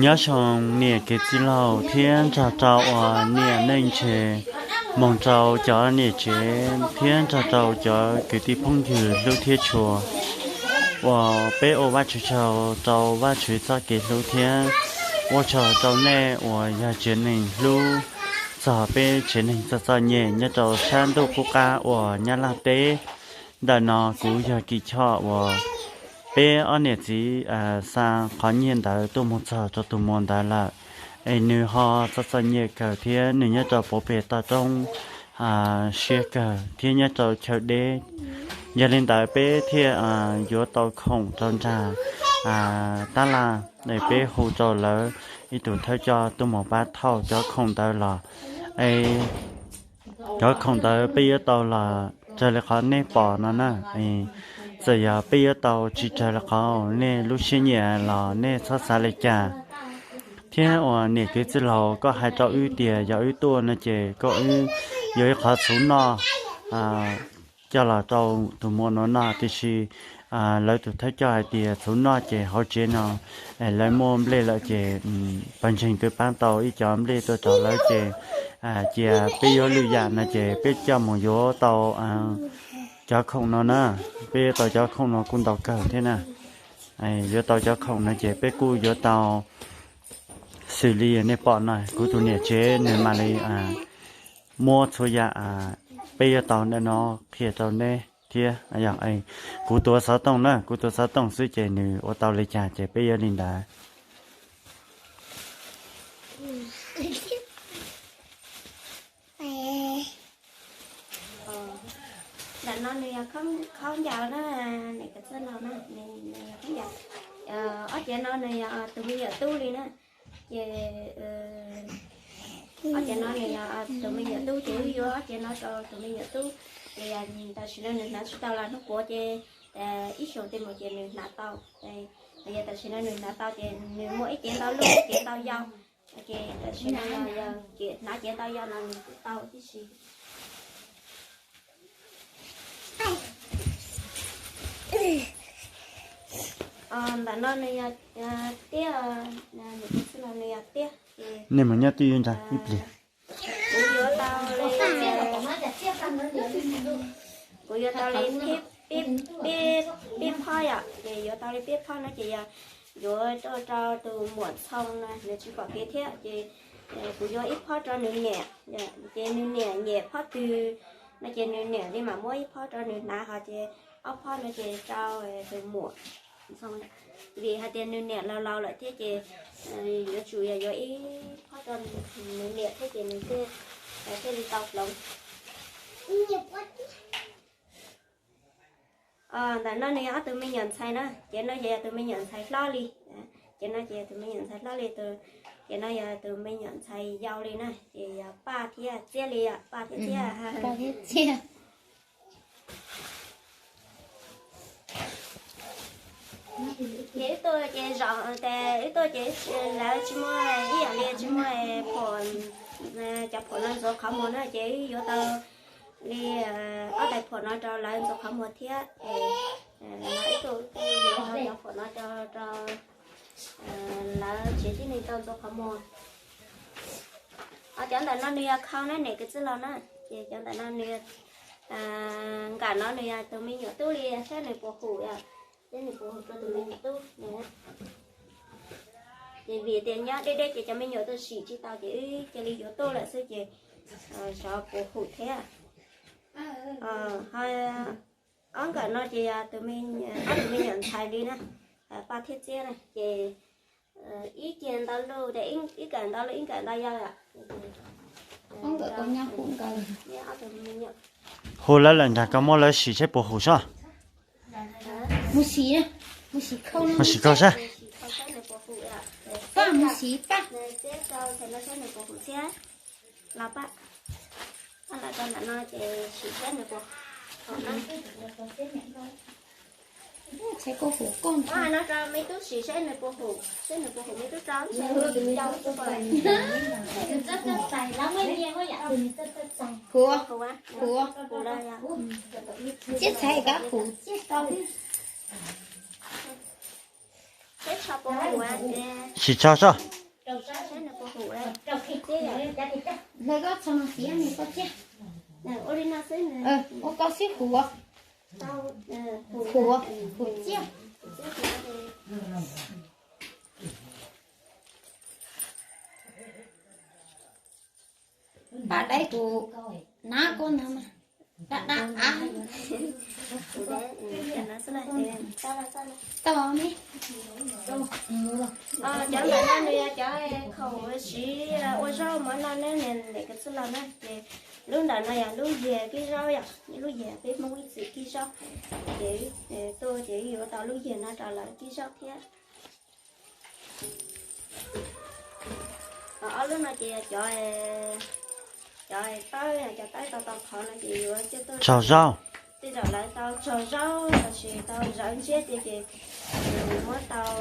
Nyob zoo niam kwv tij laug thiab nrog rau uas niam neej tsev, moog rau cov niam tsev thiab nrog rau cov kwv tij phooj ywg hlub thiab tshua, uas peb ua Vajtswv tsaug rau Vajtswv txoj kev hlub thiab ua tsaug rau nej uas yog tsev neeg hlub txog peb tsev neeg txog txom nyem nyob rau sab ntuj qub qab uas Nyab Laj teb. Ntawm no kuv yog Kim Choj uas peb ob niam txiv xa qhov nyiaj ntawd tuaj mus txog rau tus muam ntawd lawm, es nws ho txom txom nyem kawg thiab nws nyob rau puag pem toj roob siab kawg thiab nyob rau chaw deb. Yog li ntawd peb thiaj yuav tau khoom rau nram tab laj, es peb hu rau lawv ib tug thawj coj tuaj mus pab thauj cov khoom ntawd los. Es cov khoom ntawd peb yuav tau los raws li qhov nej pom no na. Txawm yog peb yuav tau tsis raws li qhov nej lub siab nyiam los nej txhob xav li cas. Thiab uas niam kwv tij laug koj hais rau wb tias yog wb tuaj no ces koj wb yuav ib qhov txhuv noj coj los rau tus muam no noj, tiam sis lawv tus thawj coj hais tias txhuv noj ces hauv tsev no lawv muaj nplej lawm ces pawg ntseeg twb pab tau ib co nplej tuaj rau lawv ces cia peb yuav lwm yam no ces peb coj mus yuav tau cov khoom no na. Peb yuav tau cov khoom no kuj ntau kawg thiab na. Yuav tau cov khoom no ces peb kuj yuav tau xws li nej pom no, kuv tus niam tsev nws mam li muab txhua yam peb yuav tau ntawm no qhia rau neb thiab. Kuv tuav xov tooj na, kuv tuav xov tooj xwb ces nws ua tau li cas ces peb yuav li ntawd. Ntawm no nws yog khaub ncaws na, niam kwv tij laug na, nws yog khaub ncaws. Ob cev no nws yog tus me nyuam tub li na. Ces ob cev no nws yog tus me nyuam tub ces wb yuav ob cev no rau tus me nyuam tub. Ces tam sim no nws hnav tsis tau los hnub puav ces ib xyoos tej mus ces nws hnav tau. Yog tam sim no nws hnav tau ces nws muaj ib cev ntau luj ib cev ntau yau. Ces tam sim no yog hnav cev ntau yau no nws kuj tau tib si. Ntawm no nws yog tiab, nws yog tiab. Nej mus nyob twj ywm ntag ib pliag. Kuv yuav tau li, kuv yuav tau li peb phob yom, ces yuav tau li peb phob no ces yog yuav rau rau tus muam Txhoo no nws tsis pom kev thiab ces kuv yuav ib phob rau nws niam, ces nws niam nyiam phob twg no ces nws niam li mam muab ib phob rau nws hnav ho ces ob phob no ces rau tus muam Txhoo. Vim hais tias nws niam laus laus lawm thiab ces yuav tsum yog yuav ib phob rau nws niam thiab ces nws thiaj li tau hloov. Ntawm no nws yog ob tug me nyuam ntxhais na, ces no ces yog tus me nyuam ntxhais hlob li, ces no ces yog tus me nyuam ntxhais hlob li, ces no yog tus me nyuam ntxhais yau li na, ces yog Paj thiab Txiab li, Paj thiab Txiab. Ces wb tuaj ces zaum tes wb tuaj ces lawv tsis muaj ib yam li tsis muaj phuam, cov phuam no ntxuav qhov muag na ces wb yuav tau li ob tais phuam no rau lawv ntxuav qhov muag thiab ces wb tuaj wb tuaj yuav cov phuam no rau lawv tsev tib neeg tau ntxuav qhov muag. Cov ntawm no nws yog khau na niam kwv tij laug na, ces cov ntawm no nws, nkawm no nws yog tus me nyuam tub li saib nws puas hum, saib nws puas hum rau tus me nyuam tub. Ces vim tias nyob deb deb ces cov me nyuam tuaj sim tsis tau ces wb cia li yuav tuaj lawm xwb ces xyov puas hum thiab. Ob nkawm no ces yog ob tus me nyuam ntxhais li na, Paj thiab Txiab na ces ib ce ntau luj, ib nkawm ntau luj ib nkawm ntau yau. Hu lawv lawm nrag koj muab lawv sim saib puas hum sob. Mus sim kho saib. Paj mus sim paj. Txhais koj hum koj ntag. No rau me tub sim saib nws puas hum, saib nws puas hum me tub rau. Hum, hum. Txiab txhais koj hum txiab rau li. Saib Sim tso sob. Ua koj xib huv, huv, huv txiaj. Pab dai kuv nab koj ntag mas, dab dab av. Tau me. Cov ntawm no nws yog cov khoom siv ua zaub mov no ne, niam ntxawm kwv tij laus na. Ces lub ntawm no yog lub yias kib zaub yom, lub yias peb Hmoob ib txwm kib zaub. Ces tuaj ces yuav tau lub yias no rau lawv kib zaub thiab. Ho ob lub no ces yog cov, cov tawb, cov tawb tau tau qhov no ces yuav coj tuaj tsaug zaub. Tej zaum lawv tau tsaug zaub los sis tau zawv ntsiab tiag ces muab tau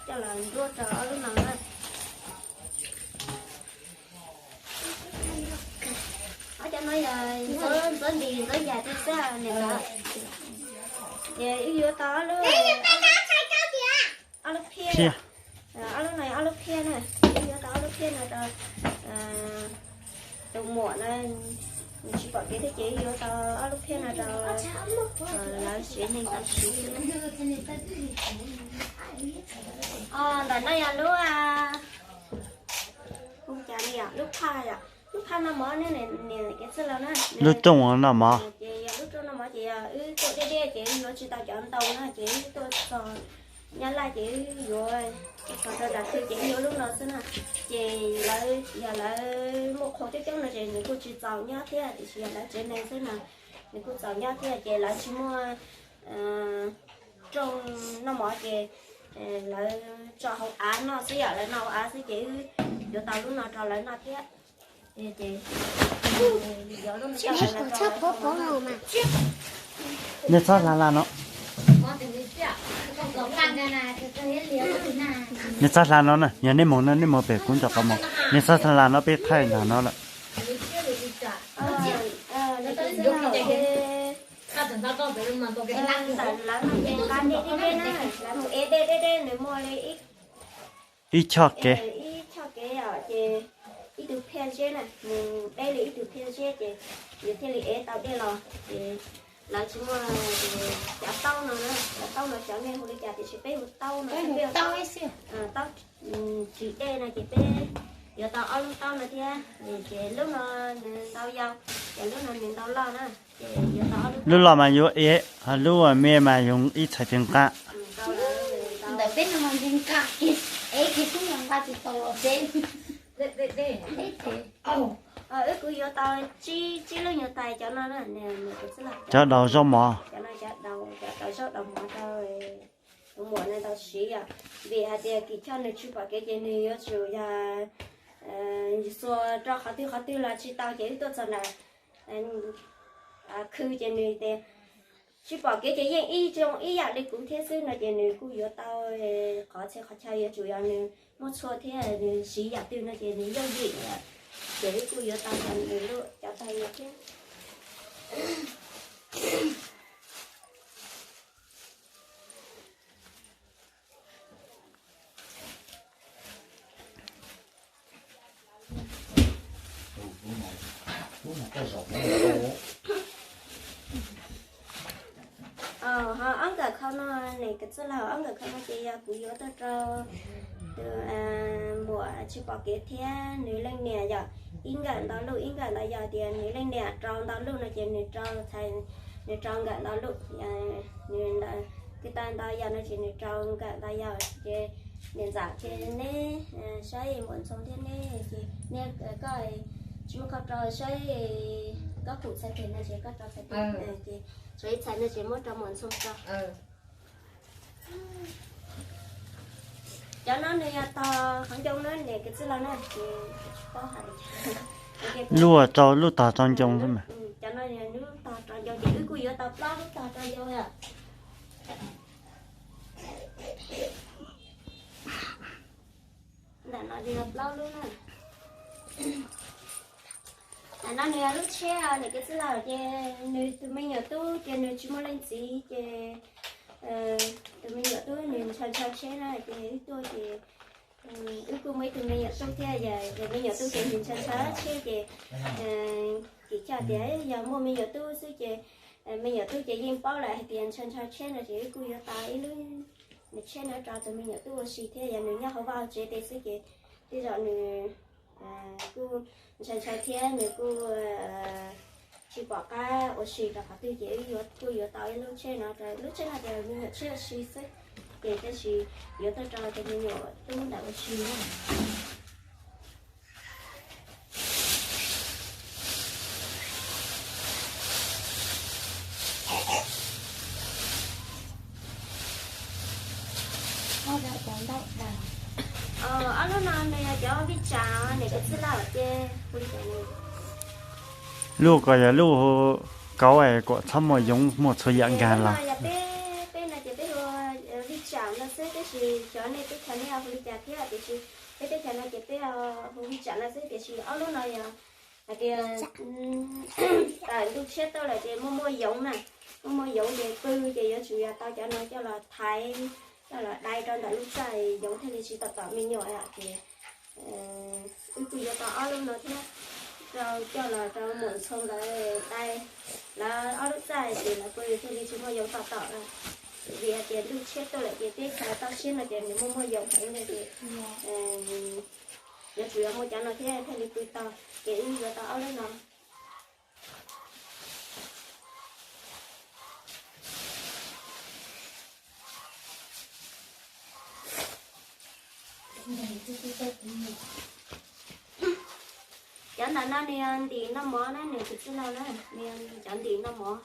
coj los nruab rau ob lub no na. Ob cov no yog ntxuav ntis ntxuav yas tiag xwb niam ntxawm. Ces wb yuav tau ob lub, ob lub phiab, ob lub no ob lub phiab na, wb yuav tau ob lub phiab no rau tus muam no, nws tsis pom kev thiab ces wb yuav tau ob lub phiab no rau lawv tsev neeg tau siv xwb. Ntawm no yog lub, lub phaj yom, lub phaj noj mov ne, niam ntxawm kwv tij laus na. Lub rooj noj mov. Ces yog lub rooj noj mov ces yog wb tuaj deb deb ces wb yuav tsis tau cov ntoo na ces wb tuaj txog Nyab Laj ces wb yuav txog rau nram khw ces wb yuav lub no xwb na. Ces lawv, yog lawv muaj qhua coob coob no ces nws kuj tsis txaus nyob thiab, tiam sis yog lawv tsev neeg xwb no nws kuj txaus nyob thiab ces lawv tsis muaj rooj noj mov ces lawv tso hauv av noj xwb yom, lawv noj hauv av xwb ces wb yuav tau lub no rau lawv noj thiab. Nej txhob hla hla no. Nej txhob hla no na, yog nej moog no nej moog pem kuv nram qab moog. Nej txhob hla hla no, peb thaij ntag no lawm. Ib choj kev, ib choj kev os, ces ib tug phiaj zeb na, nws deb li ib tug phiaj zeb ces nws thiaj li ev tau dej los ces lawv tsis muaj cov taub no na, cov taub no cov nej hu li cas tiam sis peb hu taub no, taub ris dej no ces peb yuav tau ob lub taub no thiab. Ces lub no nws ntau yau, ces lub no nws ntau loj na, ces yuav tau ob lub. Lub loj mas yuav ev, ho lub me mas yuav ib txhais tes nqa. Ntawm peb no mas nqis nqa, ev kiag xwb los nqa tsis tau los xev. Wb kuj yuav tau tsib, tsib lub nyuag tais cov no na, cov daus zaub mov, cov daus zaub daus mov rau tus muam no tau siv yom. Vim hais tias Kim Choj nws tsis pom kev ces nws yuav tsum yog xuas rau qhov twg qhov twg los tsis tau ces wb tuaj txog nram khw ces nws tias tsis pom kev ces yeej ib zoo ib yam li kuv thiab xwb no ces nws kuj yuav tau qhov txhia qhov chaw yuav tsum yog nws muaj txhua thiab nws siv yam twg no ces nws yooj yim, ces wb kuj yuav tau nws lub cov taub no thiab. Ho ob nkawm khau no, niam kwv tij laus, ob nkawm khau no ces yog kuv yuav tuaj rau tus muam tsis pom kev thiab nws leej niam yom. Ib nkawm ntau luj, ib nkawm ntau yau, tias nws leej niam rau ntau luj no ces nws rau, nws rau nkawm ntau luj, nws kwv tij ntau yau no ces nws rau nkawm ntau yau. Ces niam ntxawm ces neb saib muam Ntxoog thiab neb ces neb, koj tsis muaj qhov rau saib, koj pum txhais tes no ces koj rau txhais tes, ces tshuav ib txhais no ces muab rau muam Ntxoog rau. Cov no nws yog tog qhov ncoo na, niam kwv tij laus na, ces tsis paub hais. Lub tog, lub tog tog ncoo xwb mas. Cov no yog lub tog tog ncoo ces wb kuj yuav tau plaub lub tog tog ncoo lawm. Ntawm no yog plaub lub na. Ntawm no nws yog lub tsheb, niam kwv tij laus, ces nws tus me nyuam tub ces nws tsis muaj leej txiv ces tus me nyuam tub nws ntshaw ntshaw tsheb na ces wb tuaj ces wb kuj muaj ib tug me nyuam tub thiab, yog tus me nyuam tub ces nws ntshaw ntshaw tsheb ces kuv xav tias yog muaj me nyuam tub xwb ces me nyuam tub ces yeej paub lawm hais tias ntshaw ntshaw tsheb no ces wb kuj yuav tau ib lub tsheb no rau tus me nyuam tub ua si thiab, yog nws nyob hauv vaj hauv tsev tej xwb ces tej zaum nws kuj ntshaw ntshaw thiab nws kuj tsis pom qab ua si rau qhov twg ces wb kuj yuav tau ib lub tsheb no rau, lub tsheb no ces me nyuam tsheb ua si xwb ces tab sis yuav tuaj rau tus me nyuam tub ntawm ua si na. Ob lub no nws yog cov vij tsam, niam tus txwj laug ces hu li cas? Lub ko yog lub kauv es kom txhob muaj yoov muaj txhua yam nkag los. Peb no ces peb hu vij tsam no xwb, tab sis xyov nej teb chaws nej hu li cas thiab, tiam sis peb teb chaws no ces peb hu vij tsam no xwb, tiam sis ob lub no yog hais tias tawm ntuj tshiab tuaj lawm ces muaj muaj yoov na, muaj muaj yoov ces pw ces yuav tsum yog tau cov no coj los thaiv, coj los dai rau ntawm lub txaj, yoov thiaj li tsis tom tom me nyuam ces wb kuj yuav tau ob lub no thiab, rau coj los rau muam Ntxhoo nkawd dai lawv ob lub txaj ces lawv pw thiaj li tsis muaj yoov tom tom na. Vim hais tias ntuj tshiab tuaj lawm ces teb chaws toj siab no ces nws muaj muaj yoov heev li ces yuav tsum yog muaj cov no thiab thiaj li pw tau, ces wb yuav tau ob lub no. Cov ntawm no nws yog ntim noj mov na, nws tus txwj laug na, nws yog cov ntim noj mov.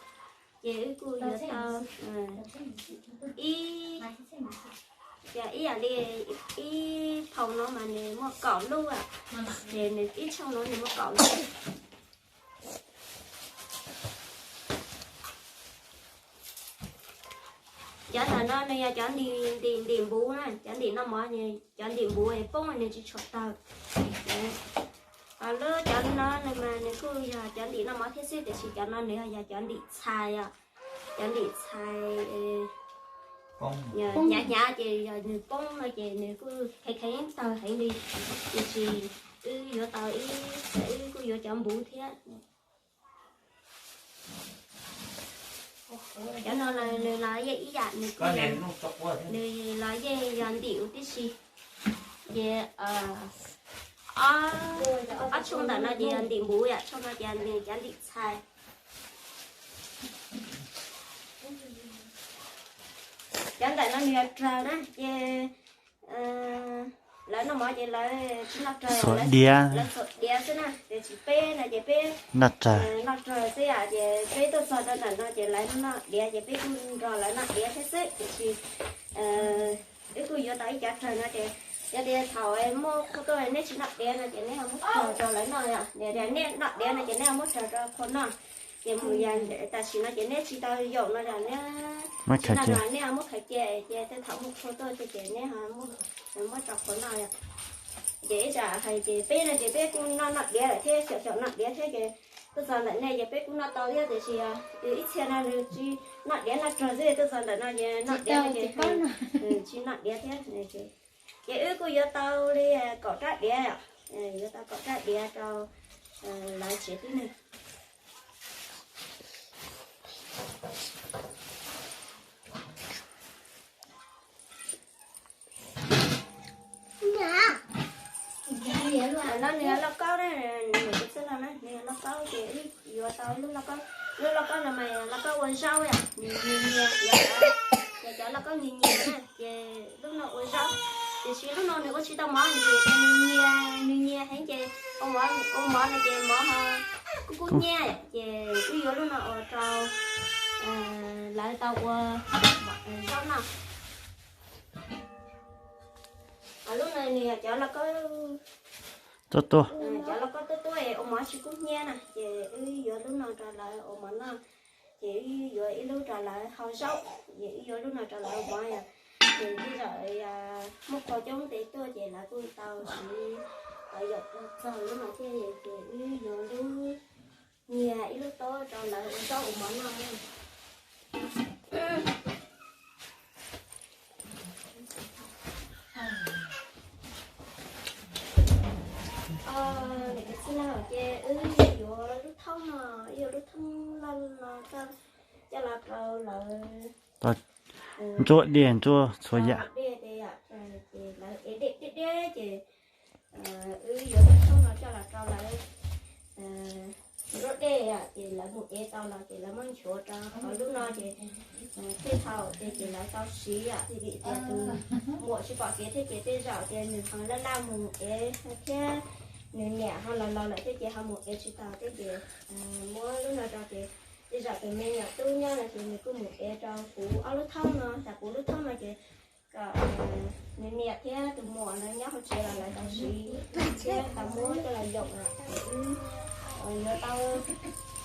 Ces wb kuj yuav tau ib, ib yam li ib phau no mas nws muaj kaum lub, ces nws ib tshooj no nws muaj kaum lub. Cov ntawm no nws yog cov ntim ntim ntim npuv na, cov ntim noj mov, cov ntim npuv poob nws tsis tshua tawg. Ho lub cov no nws mas nws kuj yog cov ntim noj mov thiab xwb, tiam sis cov no nws yog cov ntim txhais os, cov ntim txhais hnyav hnyav ces yog nws poob no ces nws kuj kheev kheev tawg heev li, tiam sis wb yuav tau ib, wb kuj yuav cov npuv thiab. Cov no nws los yeej ib yam, nws kuj, nws los yeej yog ntim ua tib si. Ces ob tshooj ntawm no ces yog ntim npuv yom, tshooj no ces nws cov ntim txhais. Cov ntawm no nws yog raws na ces lawv noj mov ces lawv tsis noj raws, lawv txhuam diav xwb na, ces tsis, peb no ces peb noj raws, noj raws xwb yom, ces peb tuaj txog rau ntawm no ces lawv noj diav ces peb kuj nrog lawv noj diav thiab xwb, tiam sis wb kuj yuav tau ib cov raws no ces yog tias thaum muab qhua tuaj neb tsis noj diav no ces neb ho muab raws rau lawv noj yom, yog tias neb noj diav no ces neb ho muab raws rau qhua noj. Ces mus yog tam sim no ces neb tsis tau yaum no los neb tsis noj no neb ho muab khaws cia, ces tej thaum muab qhua tuaj ces neb ho muab rau qhua noj yom. Ces ib tsam hais ces peb no ces peb kuj noj noj diav lawm thiab, xyaum xyaum noj diav thiab ces tuaj txog ntawm no ces peb kuj noj tau thiab, tiam sis ib txhia no nws tsis noj diav, noj raws xwb, tuaj txog ntawm no ces noj diav no ces tsis noj diav thiab. Ces wb kuj yuav tau li kaum rab diav, yuav tau kaum rab diav rau lawv tsev tib neeg. No nws yog lauj kaub na, nws yog lauj kaub ces wb yuav tau lub lauj kaub. Lub lauj kaub no mas lauj kaub ua zaub yom, nws nyias nyias, yog cov lauj kaub nyias nyias na ces lub no ua zaub. Tiam sis lub no nws ua tsis tau mov, nws nyias nyias heev ces ua mov no ces mov ho kuj kub hnyiab ces wb yuav lub no ua rau lawv tau ua zaub noj. Lub no nws yog cov lauj kaub tuab tuab, cov lauj kaub tuab tuab ua mov tsis kub hnyiab na ces wb yuav lub no rau lawv ua mov noj. Ces wb yuav ib lub rau lawv hau zaub, ces wb yuav lub no rau lawv ua mov yom. Ces tej zaum muaj qhua coob tes tuaj ces lawv kuj tau siv yaum txog lub no thiab, ces wb yuav lub nyiag ib lub tob rau lawv ua zaub ua mov noj. Tuaj dej tuaj txhua yam. Dej ces lawv ev dej deb deb ces wb yuav lub thoob no coj los rau lawv nruab dej ces lawv mus ev tau los ces lawv muab nchuav rau hauv lub no ces tej thaum ces ces lawv tau siv vim tias tus muam tsis pom kev thiab ces tej zaum tias nws ho laj laj mus ev thiab nws niam ho los los lawm thiab ces ho mus ev tsis tau thiab ces muab lub no rau ces tej zaum tus me nyuam tub nyob no ces nws kuj mus ev rau kuv ob lub thoob no, tas kuv lub thoob no ces kom nws niam thiab tus muam no nyob hauv tsev los lawv tau siv thiab tau muab coj los yoom na. Yuav tau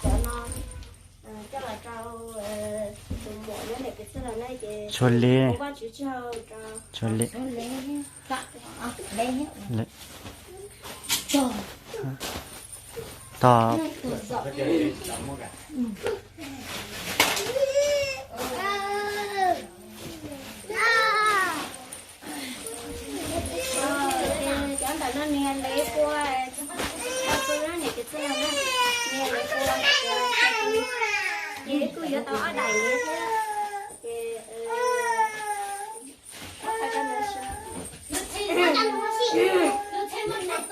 cov no coj los rau tus muam nyob ntawm kev txwj los na ces txhua li, ua Vajtswv tsaug rau txhua li. Tog. Cov ntawm no nws yog lev pua, tau pw na, niam tis txwj laug na, nws yog lev pua, ces wb kuj yuav tau ob daim lev thiab, ces ces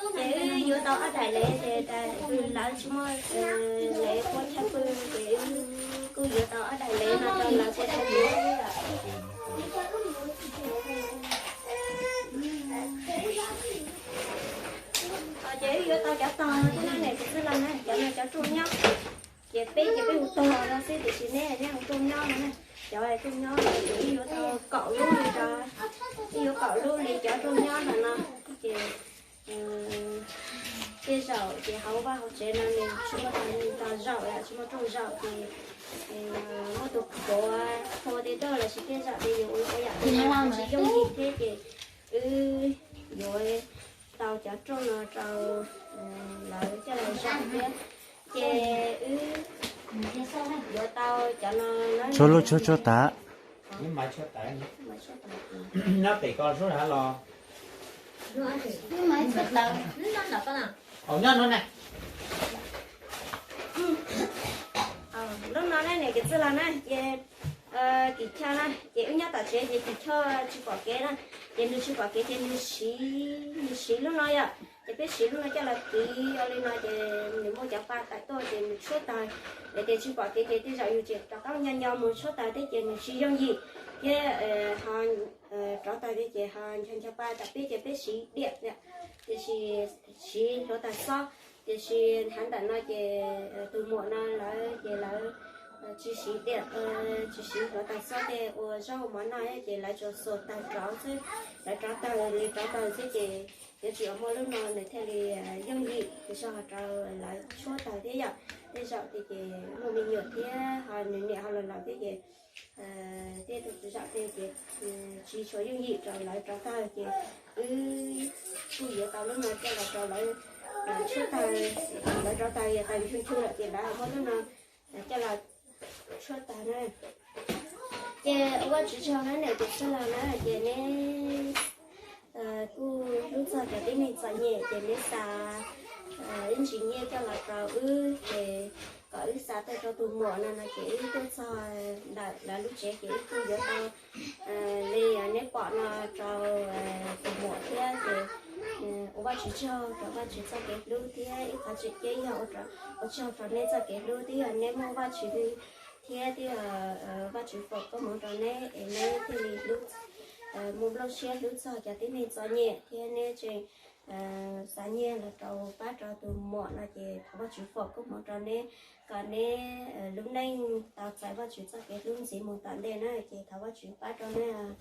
wb yuav tau ob daim lev ces lawv tsis muaj lev pua chaw pw, ces wb kuj yuav tau ob daim lev no rau lawv pua chaw pw. Ces wb yuav tau cov tog no thiab na, niam tis txwj laug na, cov no cov rooj nyob. Ces peb ces peb hu tog no xwb tiam sis neb neb hu rooj nyob no na. Cov rooj nyob no ces wb yuav tau kaum lub li rau, wb yuav kaum lub li cov rooj nyob ntawm no. Ces tej zaum ces hauv vaj hauv tsev no nws tsis muaj tog zaum, tsis muaj rooj zaum ces muaj tus puav qhua tej tuaj los sis tej zaum ces yus ua yam twg tsis yooj yim thiab ces wb yuav tau cov rooj no rau lawv coj los zaum thiab. Ces wb yuav tau cov no, tshuab lub tshuab tshuab tas. Nyob pem ko los, nyob no na. Lub no na niam tis txwj laug na, ces kim chaw na ces wb nyob tom tsev ces kim chaw tsis pom kev na, ces nws tsis pom kev ces nws siv, nws siv lub no yom, ces peb siv lub no coj los kiv ua li no ces nws muaj cov pa tawm tuaj ces nws tshuab taws. Yog tias tsis pom kev ces tej zaum yus tseem rov qab nco nco mus tshuab taws thiab ces nws tsis yooj yim thiab ho rov taws thiab ces ho ncho ncho pa tawm peb ces peb siv diam, tiam sis siv hluav taws xob. Tiam sis nrhav ntawm no ces tus muam no lawv ces lawv tsis siv diam, tsis siv hluav taws xob tej ua zaub mov noj ces lawv tsuas xuas taws rauv xwb, lawv rauv taws li rauv taws xwb ces yuav tsum muaj lub no nws thiaj li yooj yim zog rau lawv tshuab taws thiab yom. Tej zaum tias ces muaj me nyuam thiab ho nws niam ho los laus thiab ces tej tus txiv zaum tej ces tsis tshua yooj yim rau lawv rauv taws ces wb kuj yuav tau lub no coj los rau lawv tshuab taws, lawv rauv taws yog taws nchu nchu lawm ces lawv muab lub no coj los tshuab taws na. Ces ua Vajtswv tsaug na niam tis txwj laug na, ces neb kuj hlub txog cov tib neeg txom nyem ces neb xa ib ntsis nyiaj coj los rau wb ces kom wb xa tuaj rau tus muam no no ces wb tuaj txog ntawm lawv lub tsev ces wb kuj yuav tau li neb pom no rau tus muam thiab ces ua Vajtswv tsaug rau Vajtswv txoj kev hlub thiab ib qhov tseem ceeb yog ua tsaug rau neb txoj kev hlub twb yog neb muaj Vajtswv thiab twb yog Vajtswv foom koob hmoov rau neb es neb thiaj li hlub, muaj nplooj siab hlub txog cov tib neeg txom nyem thiab neb tseem xa nyiaj los rau pab rau tus muam no ces thov Vajtswv foom koob hmoov rau neb kom neb lub neej tau txais Vajtswv txoj kev hlub ntxiv mus tom ntej na ces thov Vajtswv pab rau neb.